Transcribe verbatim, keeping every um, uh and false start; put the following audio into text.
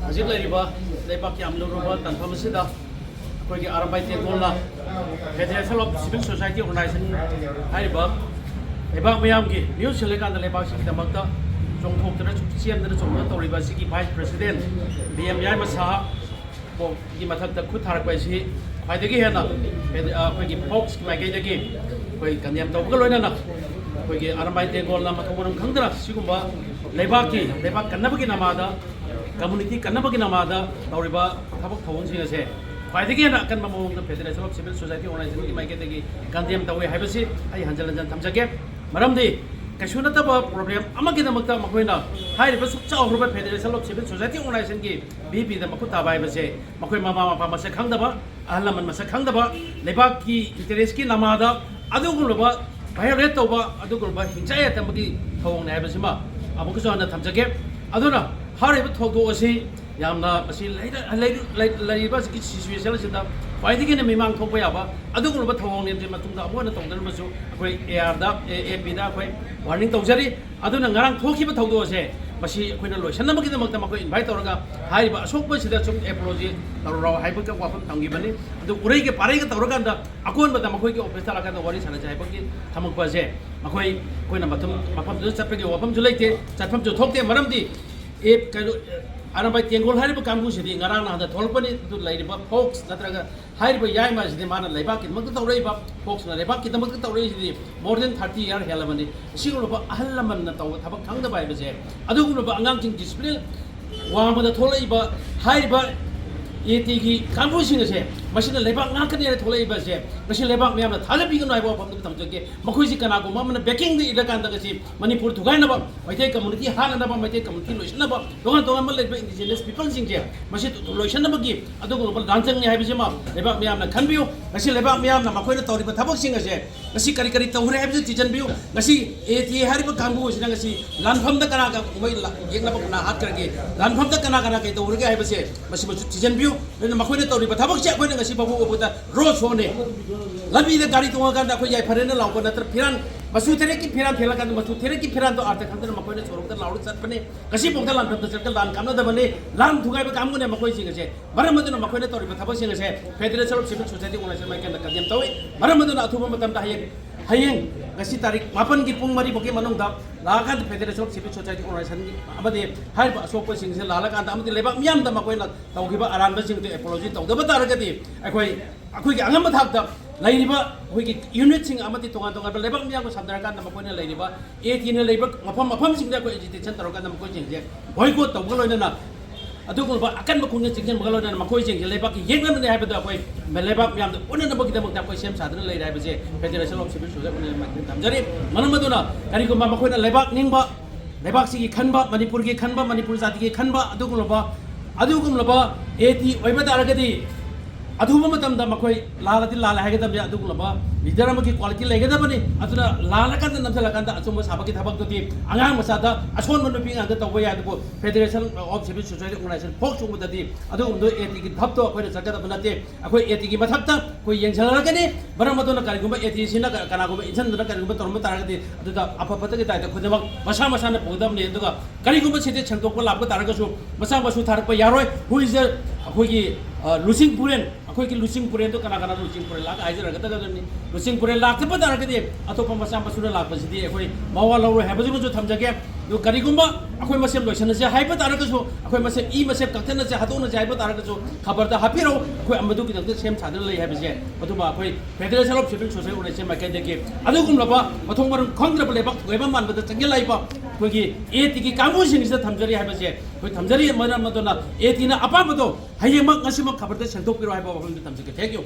ꯍꯧꯖꯤꯛ ꯂꯩꯔꯤꯕ ꯂꯩꯕꯥꯛꯀꯤ ꯌꯥꯝ ꯂꯨꯔꯕ ꯇꯥꯟꯐꯝ ꯑꯁꯤꯗ ꯑꯩꯈꯣꯏꯒꯤ Arambai ꯇꯦꯡꯒꯣꯜꯅ Federation of Civil Society Organization ꯍꯥꯏꯔꯤꯕ ꯂꯩꯕꯥꯛ ꯃꯤꯌꯥꯝꯒꯤ ꯃꯤꯍꯨꯠ ꯁꯤꯜꯂꯀꯥꯟꯗ ꯂꯩꯕꯥꯛꯁꯤꯒꯤꯗꯃꯛꯇ ꯆꯣꯡꯊꯣꯛꯇꯅ ꯆꯦꯟꯗꯅ ꯆꯣꯡꯗꯅ ꯇꯧꯔꯤꯕ ꯑꯁꯤꯒꯤ Vice President ꯕꯤ ꯑꯦꯝ ꯌꯥꯏꯃ ꯁꯍꯥ ꯒꯤ ꯃꯊꯛꯇ ꯈꯨꯠ ꯊꯥꯔꯛꯄ ꯍꯥꯏꯁꯤ ꯈ꯭ꯋꯥꯏꯗꯒꯤ ꯍꯦꯟꯅ ꯑꯩꯈꯣꯏꯒꯤ ꯐꯣꯛꯁꯀꯤ ꯃꯥꯏꯀꯩꯗꯒꯤ ꯑꯩꯈꯣꯏ ꯀꯟꯗꯦꯝ ꯇꯧꯕꯒ ꯂꯣꯏꯅꯅ ꯑꯩꯈꯣꯏꯒꯤ ꯑꯔꯥꯝꯕꯥꯏ ꯇꯦꯡꯒꯣꯜꯅ ꯃꯊꯧ ꯃꯔꯝ ꯈꯪꯗꯅ ꯁꯤꯒꯨꯝꯕ ꯂꯩꯕꯥꯛꯀꯤ, ꯂꯩꯕꯥꯛ ꯀꯟꯅꯕꯒꯤ ꯅꯃꯥꯗ, ꯀꯝꯃꯨꯅꯤꯇꯤ ꯀꯟꯅꯕꯒꯤ ꯅꯃꯥꯗ ꯇꯧꯔꯤꯕ ꯊꯕꯛ ꯊꯧꯑꯣꯡꯁꯤꯡ ꯑꯁꯦ ꯈ꯭ꯋꯥꯏꯗꯒꯤ ꯍꯦꯟꯅ ꯑꯀꯟꯕ ꯃꯑꯣꯡꯗ Federation of Civil Society Organizationꯒꯤ ꯃꯥꯏꯀꯩꯗꯒꯤ ꯀꯟꯗꯦꯝ ꯇꯧꯏ ꯍꯥꯏꯕꯁꯤ ꯑꯩ ꯍꯟꯖꯤꯟ ꯍꯟꯖꯤꯟ ꯊꯝꯖꯒꯦ꯫ ꯃꯔꯝꯗꯤ ꯀꯩꯁꯨ ꯅꯠꯇꯕ ꯄ꯭ꯔꯣꯕ꯭ꯂꯦꯝ ꯑꯃꯒꯤꯗꯃꯛꯇ ꯃꯈꯣꯏꯅ ꯍꯥꯏꯔꯤꯕ ꯁꯨꯛ ꯆꯥꯎꯈ꯭ꯔꯕ Federation of Civil Society Organizationꯒꯤ ꯚꯤ ꯄꯤꯗ ꯃꯈꯨꯠ ꯊꯥꯕ ꯍꯥꯏꯕꯁꯦ ꯃꯈꯣꯏ ꯃꯃꯥ ꯃꯄꯥ ꯃꯁꯛ ꯈꯪꯗꯕ, ꯑꯍꯜ ꯂꯃꯟ ꯃꯁꯛ ꯈꯪꯗꯕ, ꯂꯩꯕꯥꯛꯀꯤ ꯏꯟꯇꯔꯦꯁꯀꯤ ꯅꯃꯥꯗ ꯑꯗꯨꯒꯨꯝꯂꯕ ꯚꯥꯏꯑꯣꯂꯦꯠ ꯇꯧꯕ, ꯑꯗꯨꯒꯨꯝꯂꯕ ꯍꯤꯡꯆꯥꯏ ꯌꯥꯏꯇꯝꯕꯒꯤ ꯊꯧꯑꯣꯡꯅꯤ ꯍꯥꯏꯕꯁꯤꯃ ꯑꯃꯨꯛꯀꯁꯨ ꯍꯟꯅ ꯊꯝꯖꯒꯦ꯫ ꯑꯗꯨꯅ ꯍꯥꯏꯔꯤꯕ ꯊꯧꯗꯣꯛ ꯑꯁꯤ ꯌꯥꯝꯅ ꯃꯁꯤ ꯂꯩꯔ-, ꯂꯩꯔ-, ꯂꯩ-, ꯂꯩꯔꯤꯕ ꯍꯧꯖꯤꯛꯀꯤ ꯁꯤꯆꯨꯋꯦꯁꯟ ꯑꯁꯤꯗ ꯈ꯭ꯋꯥꯏꯗꯒꯤ ꯍꯦꯟꯅ ꯃꯤꯃꯥꯡ ꯊꯣꯛꯄ ꯌꯥꯕ ꯑꯗꯨꯒꯨꯝꯂꯕ ꯊꯧꯑꯣꯡꯅꯤ꯫ ꯃꯇꯨꯡꯗ ꯑꯃꯨꯛ ꯍꯟꯅ ꯇꯧꯗꯅꯕꯁꯨ ꯑꯩꯈꯣꯏ ꯑꯦ ꯑꯥꯔꯗ, ꯑꯦ ꯑꯦ ꯄꯤꯗ ꯑꯩꯈꯣꯏ ꯋꯥꯔꯅꯤꯡ ꯇꯧꯖꯔꯤ꯫ ꯑꯗꯨꯅ ꯉꯔꯥꯡ ꯊꯣꯛꯈꯤꯕ ꯊꯧꯗꯣꯛ ꯑꯁꯦ ꯃꯁꯤ ꯑꯩꯈꯣꯏꯅ ꯂꯣꯏꯁꯤꯟꯅꯕꯒꯤꯗꯃꯛꯇ ꯃꯈꯣꯏ ꯏꯟꯚꯥꯏꯠ ꯇꯧꯔꯒ ꯍꯥꯏꯔꯤꯕ ꯑꯁꯣꯛꯄꯁꯤꯗ ꯁꯨꯝ ꯑꯦꯄꯣꯂꯣꯖꯤ ꯇꯧꯔꯛꯑꯣ ꯍꯥꯏꯕꯒꯤ ꯋꯥꯐꯝ ꯊꯝꯈꯤꯕꯅꯤ꯫ ꯑꯗꯨ ꯎꯔꯩꯒ ꯄꯥꯔꯩꯒ ꯇꯧꯔꯀꯥꯟꯗ ꯑꯀꯣꯟꯕꯗ ꯃꯈꯣꯏꯒꯤ ꯑꯣꯐꯤꯁꯇ ꯂꯥꯛꯀꯥꯟꯗ ꯋꯥꯔꯤ ꯁꯥꯟꯅꯁꯦ ꯍꯥꯏꯕꯒꯤ ꯊꯝꯃꯛꯄ ꯑꯁꯦ ꯃꯈꯣꯏ, ꯑꯩꯈꯣꯏꯅ ꯃꯐꯝ, ꯃꯐꯝꯗꯨꯗ ꯆꯠꯄꯒꯤ ꯋꯥꯐꯝꯁꯨ ꯂꯩꯇꯦ, ꯆꯠꯐꯝꯁꯨ ꯊꯣꯛꯇꯦ꯫ ꯃꯔꯝꯗꯤ ꯑꯦ, ꯀꯩꯅꯣ, ꯑꯔꯥꯝꯕꯥꯏ ꯇꯦꯡꯒꯣꯜ ꯍꯥꯏꯔꯤꯕ ꯀꯥꯡꯕꯨꯁꯤꯗꯤ ꯉꯔꯥꯡ ꯅꯍꯥꯟꯗ ꯊꯣꯛꯂꯛꯄꯅꯤ꯫ ꯑꯗꯨ ꯂꯩꯔꯤꯕ ꯐꯣꯛꯁ ꯅꯠꯇ꯭ꯔꯒ ꯍꯥꯏꯔꯤꯕ ꯌꯥꯏꯃ ꯑꯁꯤꯗꯤ ꯃꯥꯅ ꯂꯩꯕꯥꯛꯀꯤꯗꯃꯛꯇ ꯇꯧꯔꯛꯏꯕ, ꯐꯣꯛꯁꯅ ꯂꯩꯕꯥꯛꯀꯤꯗꯃꯛꯇ ꯇꯧꯔꯛꯏꯁꯤꯗꯤ more than thirty year ꯍꯦꯜꯂꯕꯅꯤ꯫ ꯑꯁꯤꯒꯨꯝꯂꯕ ꯑꯍꯜ ꯂꯃꯟꯅ ꯇꯧꯕ ꯊꯕꯛ ꯈꯪꯗꯕ ꯍꯥꯏꯕꯁꯦ, ꯑꯗꯨꯒꯨꯝꯂꯕ ꯑꯉꯥꯡꯁꯤꯡ ꯗꯤꯁꯤꯄ꯭ꯂꯤꯟ ꯋꯥꯡꯃꯗ ꯊꯣꯛꯂꯛꯏꯕ ꯍꯥꯏꯔꯤꯕ ꯑꯦ ꯇꯤꯒꯤ ꯀꯥꯡꯕꯨꯁꯤꯡ ꯑꯁꯦ, ꯃꯁꯤꯅ ꯂꯩꯕꯥꯛ ꯉꯥꯛꯀꯅꯤ ꯍꯥꯏꯅ ꯊꯣꯛꯂꯛꯏꯕ ꯑꯁꯦ, ꯉꯁꯤ ꯂꯩꯕꯥꯛ ꯃꯤꯌꯥꯝꯅ ꯊꯥꯖꯕꯤꯒꯅꯨ ꯍꯥꯏꯕ ꯋꯥꯐꯝꯗꯨ ꯊꯝꯖꯒꯦ꯫ ꯃꯈꯣꯏꯁꯤ ꯀꯅꯥꯒꯨꯝꯕ ꯑꯃꯅ ꯕꯦꯀꯤꯡꯗ ꯏꯜꯂꯀꯥꯟꯗ ꯉꯁꯤ ꯃꯅꯤꯄꯨꯔ ꯊꯨꯒꯥꯏꯅꯕ, ꯃꯩꯇꯩ ꯀꯝꯃꯨꯅꯤꯇꯤ ꯍꯥꯠꯅꯅꯕ, ꯃꯩꯇꯩ ꯀꯝꯃꯨꯅꯤꯇꯤ ꯂꯣꯏꯁꯤꯟꯅꯕ, ꯇꯣꯉꯥꯟ ꯇꯣꯉꯥꯟꯕ ꯂꯩꯔꯤꯕ ꯏꯟꯗꯤꯖꯤꯅꯁ ꯄꯤꯄꯜꯁꯤꯡꯁꯦ ꯃꯁꯤ ꯂꯣꯏꯁꯤꯟꯅꯕꯒꯤ ꯑꯗꯨꯒꯨꯝꯂꯕ ꯂꯥꯟꯆꯪꯅꯤ ꯍꯥꯏꯕꯁꯤꯃ ꯂꯩꯕꯥꯛ ꯃꯤꯌꯥꯝꯅ ꯈꯟꯕꯤꯌꯨ꯫ ꯉꯁꯤ ꯂꯩꯕꯥꯛ ꯃꯤꯌꯥꯝꯅ ꯃꯈꯣꯏꯅ ꯇꯧꯔꯤꯕ ꯊꯕꯛꯁꯤꯡ ꯑꯁꯦ ꯉꯁꯤ ꯀꯔꯤ ꯀꯔꯤ ꯇꯧꯈ꯭ꯔꯦ ꯍꯥꯏꯕꯁꯤ ꯊꯤꯖꯤꯟꯕꯤꯌꯨ꯫ ꯉꯁꯤ ꯑꯦ ꯇꯤ ꯑꯦ ꯍꯥꯏꯔꯤꯕ ꯀꯥꯡꯕꯨ ꯑꯁꯤꯅ ꯉꯁꯤ ꯂꯥꯟꯐꯝꯗ ꯀꯅꯥꯒ ꯃꯣꯏ ꯂꯥ-, ꯌꯦꯛꯅꯕ ꯀꯅꯥ ꯍꯥꯠꯈ꯭ꯔꯒꯦ, ꯂꯥꯟꯐꯝꯗ ꯀꯅꯥ ꯀꯅꯥ ꯀꯩ ꯇꯧꯈ꯭ꯔꯒꯦ ꯍꯥꯏꯕꯁꯦ ꯃꯁꯤꯃꯁꯨ ꯊꯤꯖꯤꯟꯕꯤꯌꯨ꯫ ꯑꯗꯨꯅ ꯃꯈꯣꯏꯅ ꯇꯧꯔꯤꯕ ꯊꯕꯛꯁꯦ ꯑꯩꯈꯣꯏꯅ ꯉꯁꯤ ꯐꯥꯎꯕ ꯎꯕꯗ ꯔꯣ ꯁꯣꯅꯦ꯫ ꯂꯝꯕꯤꯗ ꯒꯥꯔꯤ ꯇꯣꯡꯉꯀꯥꯟꯗ ꯑꯩꯈꯣꯏ ꯌꯥꯏꯐꯔꯦꯅ ꯂꯥꯎꯕ ꯅꯠꯇ꯭ꯔ ꯐꯤꯔꯥꯟ ꯃꯆꯨ ꯊꯦꯔꯦꯛꯀꯤ ꯐꯤꯔꯥꯟ ꯊꯦꯠꯂꯀꯥꯟꯗ ꯃꯆꯨ ꯊꯦꯔꯦꯛꯀꯤ ꯐꯤꯔꯥꯟꯗꯣ ꯑꯥꯔꯊ ꯈꯪꯗꯅ ꯃꯈꯣꯏꯅ ꯁꯣꯔꯣꯛꯇ ꯂꯥꯎꯔ ꯆꯠꯄꯅꯤ꯫ ꯉꯁꯤꯐꯥꯎꯗ ꯂꯥꯟꯐꯝꯗ ꯆꯠꯀ ꯂꯥꯟ ꯀꯥꯞꯅꯗꯕꯅꯤ꯫ ꯂꯥꯟ ꯊꯨꯒꯥꯏꯕ ꯀꯥꯡꯕꯨꯅꯦ ꯃꯈꯣꯏꯁꯤꯡ ꯑꯁꯦ꯫ ꯃꯔꯝ ꯑꯗꯨꯅ ꯃꯈꯣꯏꯅ ꯇꯧꯔꯤꯕ ꯊꯕꯛꯁꯤꯡ ꯑꯁꯦ Federation of Civil Society Organization ꯃꯥꯏꯀꯩꯗ condemn ꯇꯧꯏ꯫ ꯃꯔꯝ ꯑꯗꯨꯅ ꯑꯊꯨꯕ ꯃꯇꯝꯗ ꯍꯌꯦꯡ, ꯍꯌꯦꯡ ꯉꯁꯤ ꯇꯥꯔꯤꯛ ꯃꯥꯄꯟꯒꯤ ꯄꯨꯡ ꯃꯔꯤ ꯐꯥꯎꯒꯤ ꯃꯅꯨꯡꯗ ꯂꯥꯛꯑꯀꯥꯟꯗ Federation of Civil Society Organization ꯑꯃꯗꯤ ꯍꯥꯏꯔꯤꯕ ꯑꯁꯣꯛꯄꯁꯤꯡꯁꯦ ꯂꯥꯜꯂꯀꯥꯟꯗ ꯑꯃꯗꯤ ꯂꯩꯕꯥꯛ ꯃꯤꯌꯥꯝꯗ ꯃꯈꯣꯏꯅ ꯇꯧꯈꯤꯕ ꯑꯔꯥꯟꯕꯁꯤꯡꯗꯨ apology ꯇꯧꯗꯕ ꯇꯥꯔꯒꯗꯤ ꯑꯩꯈꯣꯏ ꯑꯩꯈꯣꯏꯒꯤ ꯑꯉꯝꯕ ꯊꯥꯛꯇ ꯂꯩꯔꯤꯕ ꯑꯩꯈꯣꯏꯒꯤ unitꯁꯤꯡ ꯑꯃꯗꯤ ꯇꯣꯉꯥꯟ ꯇꯣꯉꯥꯟꯕ ꯂꯩꯕꯥꯛ ꯃꯤꯌꯥꯝꯒ ꯁꯝꯅꯔꯀꯥꯟꯗ ꯃꯈꯣꯏꯅ ꯂꯩꯔꯤꯕ ATꯅ ꯂꯩꯕ ꯃꯐꯝ ꯃꯐꯝꯁꯤꯡꯗ ꯑꯩꯈꯣꯏ agitation ꯇꯧꯔꯀꯥꯟꯗ ꯃꯈꯣꯏꯁꯤꯡꯁꯦ boycott ꯇꯧꯕꯒ ꯂꯣꯏꯅꯅ ꯑꯗꯨꯒꯨꯝꯕ ꯑꯀꯟꯕ ꯈꯣꯡꯖꯪ ꯆꯪꯁꯤꯟꯕꯒ ꯂꯣꯏꯅꯅ ꯃꯈꯣꯏꯁꯤꯡꯁꯦ ꯂꯩꯕꯥꯛꯀꯤ ꯌꯦꯛꯅꯕꯅꯤ ꯍꯥꯏꯕꯗ ꯑꯩꯈꯣꯏ ꯂꯩꯕꯥꯛ ꯃꯤꯌꯥꯝꯗ ꯎꯠꯅꯅꯕꯒꯤꯗꯃꯛꯇ ꯑꯩꯈꯣꯏ ꯁꯦꯝ ꯁꯥꯗꯨꯅ ꯂꯩꯔꯦ ꯍꯥꯏꯕꯁꯦ Federation of Civil Society ꯃꯥꯏꯀꯩꯗꯒꯤ ꯊꯝꯖꯔꯤ꯫ ꯃꯔꯝ ꯑꯗꯨꯅ ꯀꯔꯤꯒꯨꯝꯕ ꯃꯈꯣꯏꯅ ꯂꯩꯕꯥꯛ ꯅꯤꯡꯕ, ꯂꯩꯕꯥꯛꯁꯤꯒꯤ ꯈꯟꯕ, ꯃꯅꯤꯄꯨꯔꯒꯤ ꯈꯟꯕ, ꯃꯅꯤꯄꯨꯔ ꯖꯥꯇꯤꯒꯤ ꯈꯟꯕ ꯑꯗꯨꯒꯨꯝꯂꯕ, ꯑꯗꯨꯒꯨꯝꯂꯕ AT ꯑꯣꯏꯕ ꯇꯥꯔꯒꯗꯤ ꯑꯊꯨꯕ ꯃꯇꯝꯗ ꯃꯈꯣꯏ ꯂꯥꯜꯂꯗꯤ ꯂꯥꯜꯂꯦ ꯍꯥꯏꯒꯗꯕꯅꯤ꯫ ꯑꯗꯨꯒꯨꯝꯂꯕ leader ꯑꯃꯒꯤ quality ꯂꯩꯒꯗꯕꯅꯤ꯫ ꯑꯗꯨꯅ ꯂꯥꯜꯂꯀꯥꯟꯗ ꯅꯝꯁꯤꯜꯂꯀꯥꯟꯗ ꯑꯆꯨꯝꯕ ꯁꯥꯕꯒꯤ ꯊꯕꯛꯇꯨꯗꯤ ꯑꯉꯥꯡ ꯃꯆꯥꯗ, ꯑꯁꯣꯟꯕ ꯅꯨꯄꯤ ꯑꯉꯥꯡꯗ ꯇꯧꯕ ꯌꯥꯏ꯫ ꯑꯗꯨꯕꯨ Federation of Civil Society Organization ꯐꯣꯛ ꯆꯨꯡꯕꯗꯗꯤ ꯑꯗꯨꯒꯨꯝꯕꯗꯣ ATꯒꯤ ꯙꯞꯇꯣ ꯑꯩꯈꯣꯏꯅ ꯆꯠꯀꯗꯕ ꯅꯠꯇꯦ꯫ ꯑꯩꯈꯣꯏ ATꯒꯤ ꯃꯊꯛꯇ ꯑꯩꯈꯣꯏ ꯌꯦꯡꯁꯤꯜꯂꯛꯀꯅꯤ꯫ ꯃꯔꯝ ꯑꯗꯨꯅ ꯀꯔꯤꯒꯨꯝꯕ ATꯁꯤꯅ ꯀ-, ꯀꯅꯥꯒꯨꯝꯕ ꯏꯟꯁꯤꯟꯗꯨꯅ ꯀꯔꯤꯒꯨꯝꯕ ꯇꯧꯔꯝꯕ ꯇꯥꯔꯒꯗꯤ ꯑꯗꯨꯗ ꯑꯐ ꯐꯠꯇꯒꯤ ꯗꯥꯏꯇ ꯈꯨꯗꯤꯡꯃꯛ ꯃꯁꯥ ꯃꯁꯥꯅ ꯄꯨꯒꯗꯕꯅꯤ꯫ ꯑꯗꯨꯒ ꯀꯔꯤꯒꯨꯝꯕ ꯁꯤꯗꯤ ꯁꯦꯡꯗꯣꯛꯄ ꯂꯥꯛꯄ ꯇꯥꯔꯒꯁꯨ ꯃꯆꯥ ꯃꯁꯨ ꯊꯥꯔꯛꯄ ꯌꯥꯔꯣꯏ꯫ ꯍꯨꯏꯁꯦ ꯑꯩꯈꯣꯏꯒꯤ, ꯑ, ꯂꯨꯆꯤꯡ ꯄꯨꯔꯦꯟ, ꯑꯩꯈꯣꯏꯒꯤ ꯂꯨꯆꯤꯡ ꯄꯨꯔꯦꯟꯗꯣ ꯀꯅꯥ ꯀꯅꯥꯅꯣ ꯂꯨꯆꯤꯡ ꯄꯨꯔꯦꯟ ꯂꯥꯛ ꯍꯥꯏꯖꯔꯒꯗꯕꯅꯤ꯫ ꯂꯨꯆꯤꯡ ꯄꯨꯔꯦꯟ ꯂꯥꯛꯇꯕ ꯇꯥꯔꯒꯗꯤ ꯑꯇꯣꯞꯄ ꯃꯆꯥ ꯃꯁꯨꯅ ꯂꯥꯛꯄꯁꯤꯗꯤ ꯑꯩꯈꯣꯏ ꯃꯋꯥ ꯂꯧꯔꯣꯏ ꯍꯥꯏꯕꯗꯨꯃꯁꯨ ꯊꯝꯖꯒꯦ꯫ ꯑꯗꯨ ꯀꯔꯤꯒꯨꯝꯕ ꯑꯩꯈꯣꯏ ꯃꯁꯦꯟ ꯂꯣꯏꯁꯤꯟꯅꯁꯦ ꯍꯥꯏꯕ ꯇꯥꯔꯒꯁꯨ, ꯑꯩꯈꯣꯏ ꯃꯁꯦꯟ ꯏ ꯃꯁꯦꯟ ꯀꯛꯊꯠꯅꯁꯦ, ꯍꯥꯠꯇꯣꯛꯅꯁꯦ ꯍꯥꯏꯕ ꯇꯥꯔꯒꯁꯨ, ꯈꯕꯔꯗ ꯍꯥꯞꯄꯤꯔꯛꯎ꯫ ꯑꯩꯈꯣꯏ ꯃꯗꯨꯒꯤꯗꯃꯛꯇ ꯁꯦꯝ ꯁꯥꯗꯨꯅ ꯂꯩ ꯍꯥꯏꯕꯁꯦ, ꯑꯗꯨꯃ ꯑꯩꯈꯣꯏ Federation of Civil Society Organization ꯃꯥꯏꯀꯩꯗꯒꯤ ꯑꯗꯨꯒꯨꯝꯂꯕ ꯃꯊꯣꯡ ꯃꯔꯝ ꯈꯪꯗ꯭ꯔꯕ ꯂꯩꯕꯥꯛ ꯊꯨꯒꯥꯏꯕ ꯃꯥꯟꯕꯗ ꯆꯪꯁꯤꯜꯂꯛꯏꯕ ꯑꯩꯈꯣꯏꯒꯤ ATꯒꯤ ꯀꯥꯡꯕꯨꯁꯤꯡꯁꯤꯗ ꯊꯝꯖꯔꯤ ꯍꯥꯏꯕꯁꯦ ꯑꯩꯈꯣꯏ ꯊꯝꯖꯔꯤ꯫ ꯃꯔꯝ ꯑꯗꯨꯅ ATꯅ ꯑꯄꯥꯝꯕꯗꯣ ꯍꯌꯦꯡꯃꯛ ꯉꯁꯤꯃꯛ ꯈꯕꯔꯗ ꯁꯦꯡꯗꯣꯛꯄꯤꯔꯣ ꯍꯥꯏꯕ ꯋꯥꯐꯝꯗꯨ ꯊꯝꯖꯒꯦ꯫ Thank you꯫